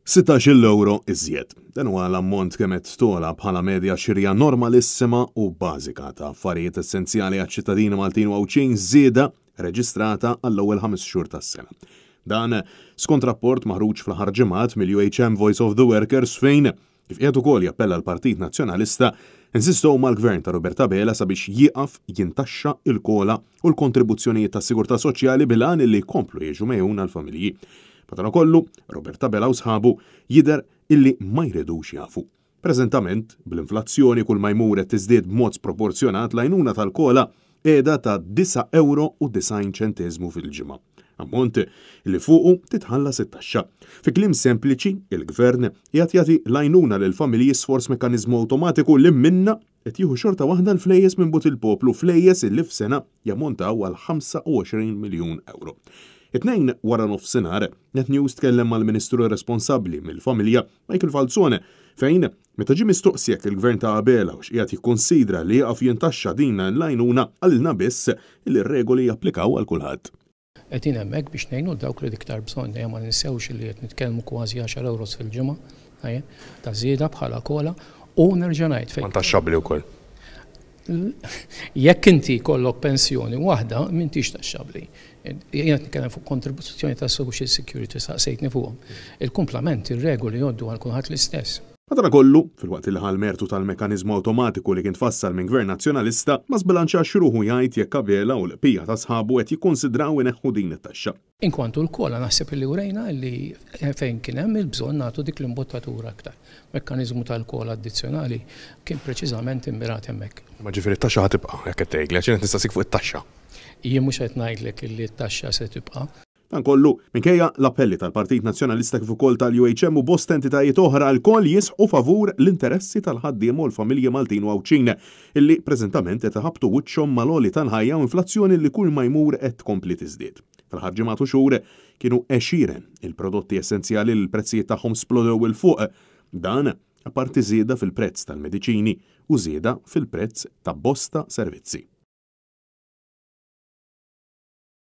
16-il ewro iżjed. Dan huwa l-ammont kemm qed togħla bħala medja xirja normalissima u bażika ta' affarijiet essenzjali għaċ-ċittadini Maltin u Għawdxin żieda reġistrata għall-ewwel ħames xhur tas-sena. Dan skont rapport maħruġ fl-aħħar ġimgħat mill-UHM Voice of the Workers fejn Kif qiegħed ukoll jappella l-Partit Nazzjonalista, insistow mal-Gvern ta' Robert Abela sabiex jieqaf jintaxxa l-COLA u l-kontribuzzjonijiet tas-sigurtà soċjali bil-għan illi jkomplu jiġu megħjuna l-familji. Madankollu, Robert Abela u sħabu jidher illi ma jridux jafu. Preżentament, bl-inflazzjoni kull ma jmur qed tiżdied b'mod sproporzjonat l-għajnuna tal-COLA qiegħda ta' disa' ewro u 90 ċenteżmu fil-ġimgħa, ammont li fuqu titħallas it-taxxa. Fi kliem sempliċi, il-Gvern qiegħed jagħti l-għajnuna lill-familji sforz mekkaniżmu awtomatiku li minnha qed jieħu xorta waħda l-flejjes minn but il-poplu, flejjes li f'sena jammontaw għal 25 miljun ewro. It-Tnejn waranofsinhar, Net News tkellem mal-Ministru responsabbli mill-familja, Michael Falzon, fejn Meta ġie mistoqsi jekk il-Gvern ta' Abela hux qiegħed jikkunsidra li jieqaf jintaxxa din l-għajnuna, qalilna biss li r-regoli japplikaw għal kulħadd. Qegħdin hemmhekk biex ngħinu 'l dawk li l-iktar bżonn. Ejja ma ninsewx li qed nitkellmu kważi għaxar ewros fil-ġimgħa, tajjeb, ta' żieda bħala COLA u nerġa' ngħid fejn. Ma ntaxxabbli wkoll. Jekk inti jkollok pensjoni waħda, m'intix taxxabbli. Jien qed nitkellem fuq kontribuzzjoni ta' Social Security saqsejtni fuqhom. Il-kumplament, ir-regoli jgħoddu għal kulħadd l-istess. Madankollu, filwaqt li ħa l-mertu tal-mekkaniżmu awtomatiku li kien tfassal minn Gvern Nazzjonalista, ma żbilanċax ruħu jgħid jekk Abela u l-bqija ta' sħabu qed jikkunsidraw ineħħu din it-taxxa. Inkwantu l-COLA naħseb illi urejna illi fejn kien hemm il-bżonn nagħtu dik l-imbottatura aktar. Mekkaniżmu tal-COLA addizzjonali kien preċiżament immirat hemmhekk. Imma ġifieri t-taxxa ħa tibqa' hekk qed tgħidli, għax jien qed nistaqsik fuq it-taxxa. Jien mhux qed ngħidlek illi t-taxxa se tibqa'. Dan kollu, minkejja l-appelli tal-Partit Nazzjonalista kif ukoll tal-UHM u bosta entitajiet oħra lkoll jisħqu favur l-interessi tal-ħaddiema u l-familji Maltin u Għawdxin illi preżentament qed iħabbtu wiċċhom mal-għoli tal-ħajja u inflazzjoni li kull ma jmur qed tkompli tiżdied. Fl-aħħar ġimgħat u xhur kienu għexieren il-prodotti essenzjali li l-prezzijiet tagħhom splodew 'il fuq. Dan apparti żieda fil-prezz tal-mediċini u żieda fil-prezz ta' bosta servizzi.